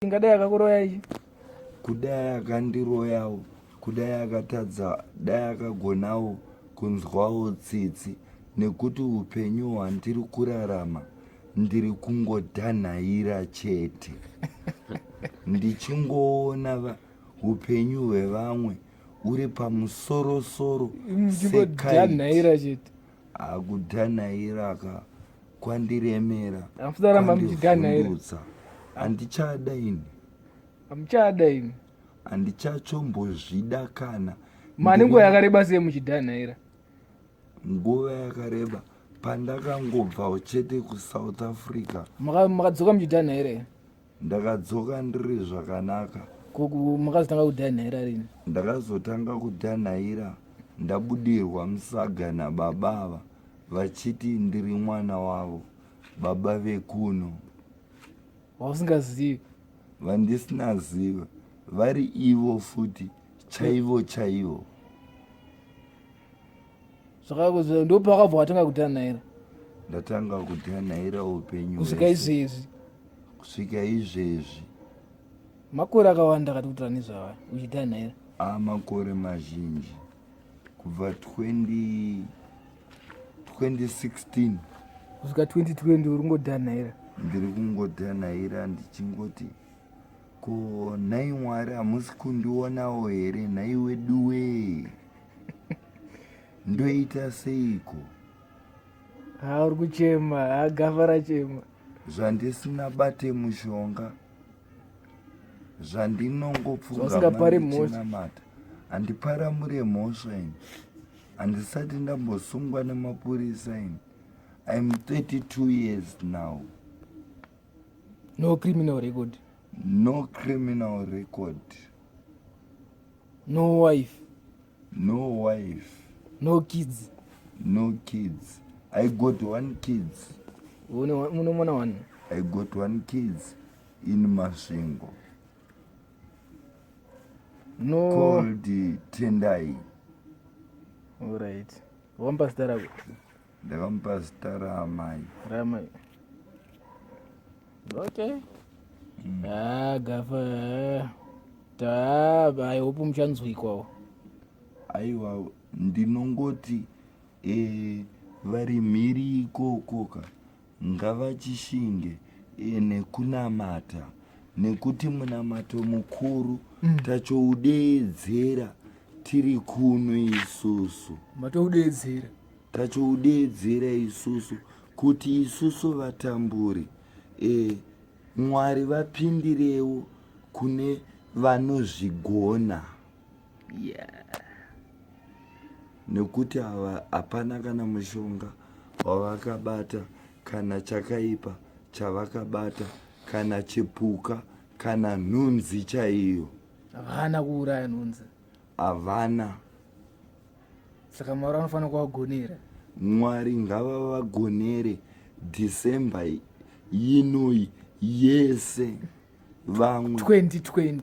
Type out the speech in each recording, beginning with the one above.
Ingadai akakuroya ichi. Kudai akandiroyawo, kudai akatadza, dai akagonawo kunzwawo tsitsi nekuti upenyu hwandiri kurarama ndiri kungodhanhaira chete. Ndichingoona upenyu hwevamwe uri pamusorosoro Muchingodhanhaira chete. Akudhanhaira ka kwandiremera Hamusaramba muchidhanhaira. kwandivhundutsa. Handichada ini. Hamuchada imi. Handichachombozvida kana. Mane nguva yakareba sei muchidhanhaira? Nguva yakareba pandakangobvawo chete kuSouth Africa. Makadzoka muchidhanhaira here? Ndakadzoka ndiri zvakanaka. Makazotanga kudhanhaira rini? Ndakazotanga kudhanhaira ndabudirwa musaga nababa ava vachiti ndiri mwana wavo baba vekuno. Wausingazivi? Vandisinaziva vari ivo futi chaivo chaivo. Zvakakuzo ndopakabva watanga kudhanhaira? Ndatanga kudhanhaira upenyu kusvika izvezvi. Kusvika izvezvi. Makore akawanda akati kutora nezvava uchidhanhaira. A makore mazhinji kubva 20 2016 kusvika 2020 uri kungodhanhaira. Ndiri kungodhanhaira ndichingoti ko nhai Mwari hamusi kundionawo here nhai weduwee ndoita seiko? Ha uri kuchema, ha gafa rachema. Zvandisina bate mushonga zvandinongopfugama Zvausingapari mhosva. ndichinamata handiparamure mhosva ini handisati ndambosungwa nemapurisa ini. I'm 32 years now. No criminal record. No criminal record. No wife. No wife. No kids. No kids. I got one kids. Une mwana one. I got one kids in Masvingo. No. Called Tendai. All right. Wampa zita rako? Ndakamupa zita raamai. Raamai. Okay. Ah, gafa. Ta, I hope muchanzwikwawo. Aiwa ndinongoti eh, vari mhiri ikokoka ngavachishinge eh, nekunamata nekuti munamato mukuru tachoudeedzera tiri kuno isusu. Matoudeedzera. Tachoudeedzera isusu kuti isusu vatamburi e, Mwari vapindirewo kune vanozvigona. Yeah. Nekuti ava hapana kana mushonga wavakabata kana chakaipa chavakabata kana chipuka kana nhunzi chaiyo. Havana kuuraya nhunzi. Havana. Saka Mwari vanofanira kuvagonera. Mwari ngavavagonere December yinoi yese vamwe 2020.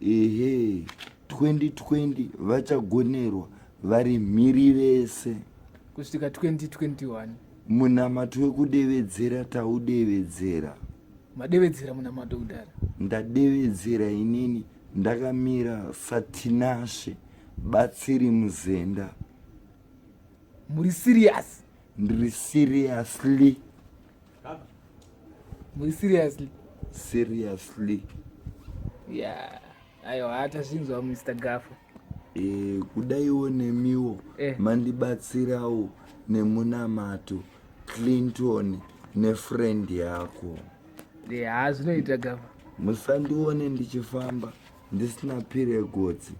Ehe 2020 vachagonerwa vari mhiri vese kusvika 2021. Munamato wekudevedzera taudevedzera. Madevedzera munamato kudara. Ndadevedzera inini ndakamira saTinashe Batsiri Muzenda. Muri serious? Ndiri seriously. Muri seriously? Seriously. Yeah. Aiwa tazvinzwa Mr. Gafa. Eh, kudaiwo nemiwo eh, mandibatsirawo nemunamato Clinton nefriend yako. Yeah, zvinoita Gafa. Musandione ndichifamba ndisina piregotsi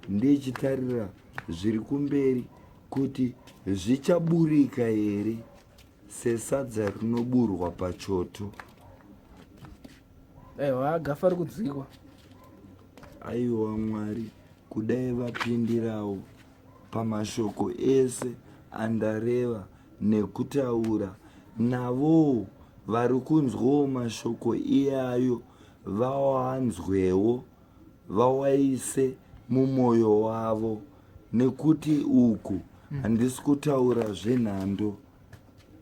ndichitarira zviri kumberi kuti zvichaburika here sesadza rinoburwa pachoto. Aiwa gafa rikudzikwa. Aiwa Mwari kudai vapindirawo pamashoko ese andareva nekutaura navowo vari kunzwawo mashoko iyayo vawanzwewo vawaise mumwoyo wavo nekuti uku handisi kutaura zvenhando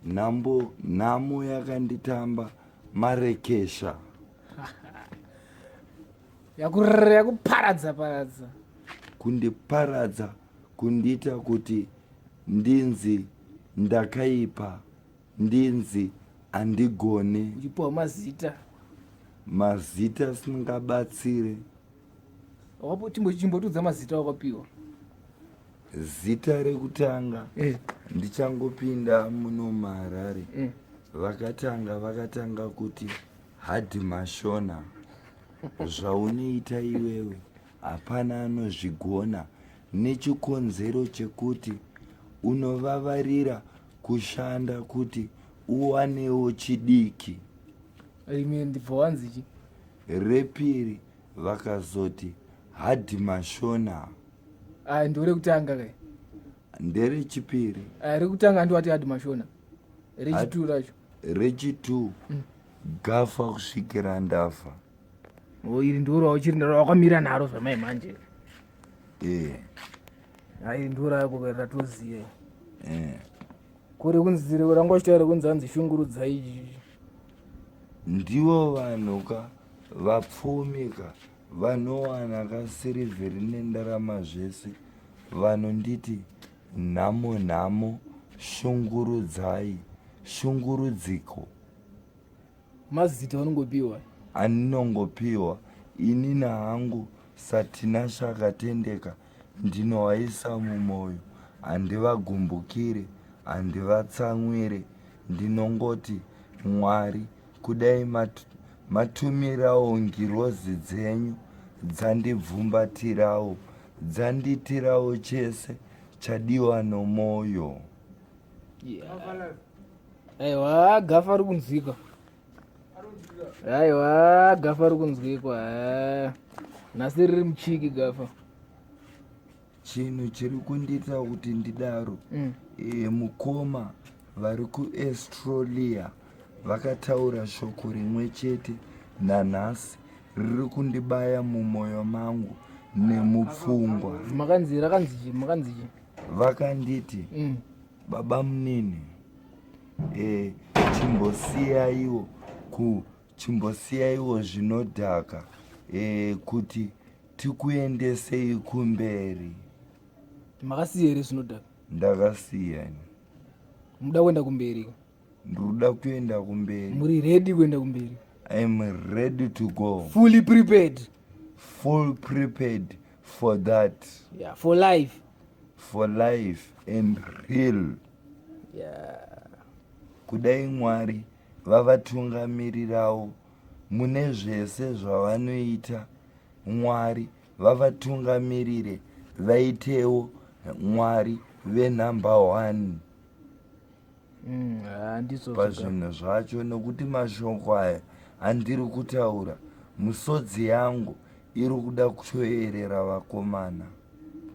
nhambo nhamo yakanditamba marekesha. Yakuparadza paradza. Kundiparadza, kundiita kuti ndinzi ndakaipa, ndinzi handigone. Uchipiwa mazita. Mazita asingabatsire. Chimbotiudza mazita wakapiwa. Zita rekutanga ndichangopinda muno muHarare, vakatanga kuti hadhi mashona, zvaunoita iwewe hapana anozvigona, nechikonzero chekuti unovavarira kushanda kuti uwanewo chidiki. Rimwe ndibva wanzi chi? Repiri vakazoti hadhi mashona. Aya ndo rekutanga kai? Nderechipiri. Aya rekutanga ndiwati hadhi mashona. Rechitu racho. Rechitu gafa kusvikira ndafa. O, iri ndoro wauchiri ndaro wakamira naro zvamai manje. Hai, ndoro rako ratoziya. Kuri kunzi ranga uchitaura kunzi hanzi shungurudzai ichi. Ndivo vanhu ka vapfumi ka vanowana kasirivheri nendarama zvese, vanonditi nhamo nhamo, shungurudzai, shungurudziko. Mazita vanongopiwa. Andinongopiwa inini hangu saTinashe akatendeka, ndinovaisa mumwoyo, handivagumbukire, handivatsamwire, ndinongoti Mwari kudai matumirawo ngirozi dzenyu dzandibvumbatirawo, dzandiitirawo chese chadiwa nomwoyo. Aiwa, gafa ri kunzwikwa. Aiwa, gafa ri kunzwikwa. Nhasi riri muchiki gafa. Chinhu chiri kundiita kuti ndidaro, mukoma vari kuAustralia vakataura shoko rimwe chete nanhasi riri kundibaya mumwoyo mangu nemupfungwa. Makanzi rakanzi chi? Makanzi chi? Vakanditi, baba munini, chimbosiyaiwo zvinodhaka, kuti tikuendesei kumberi. Makasiya here zvinodhaka? Ndakasiya ini. Muda kuenda kumberi? Ndinoda kuenda kumberi. Muri ready kuenda kumberi? I'm ready to go. Fully prepared. Full prepared for that. Yeah, for life. For life and real. Kudai Mwari vavatungamirirawo mune zvese zvavanoita, Mwari vavatungamirire, vaitewo Mwari venumber 1 Handizvo pazvinhu zvacho, nekuti mashoko aya andiri kutaura, musodzi yangu iri kuda kutoerera, vakomana.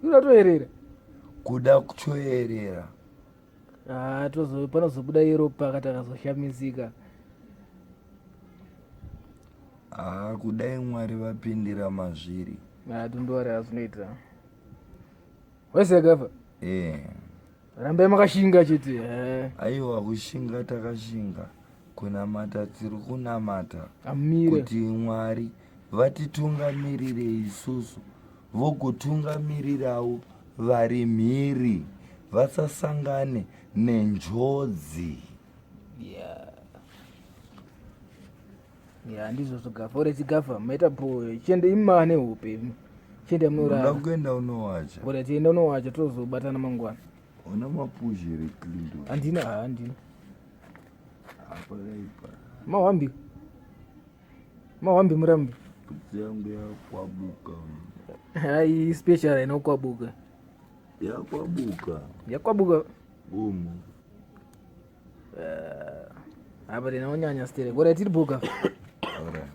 Unotoerera? Kuda kutoerera. Ah, panozobuda iro pakati akazoshamisika. Haa, kudai Mwari vapindira mazviri. Ah, tondowari azvinoita wese gafa. Rambai makashinga chete. Aiwa, kushinga takashinga, kunamata tiri kunamata Amire. kuti Mwari vatitungamirire isusu, vogotungamirirawo vari mhiri, vasasangane nenjodzi. Yeah, ndizvozvo gafa. Alright gafa, maita po chiende ima nehope. Chiende Ndoda munorara. kuenda unowacha. Alright, enda unowacha, tozobatana mangwana. Una mapuzhi reclindo? Handina, handina. Apakaipa. Mahwambi. Mahwambi murambi. Bvudzi yangu yakwabuka. Hai, special inokwabuka. Yakwabuka. Yakwabuka. Umu. Apa tinaonyanya stere. Alright, tiri boka. Alright.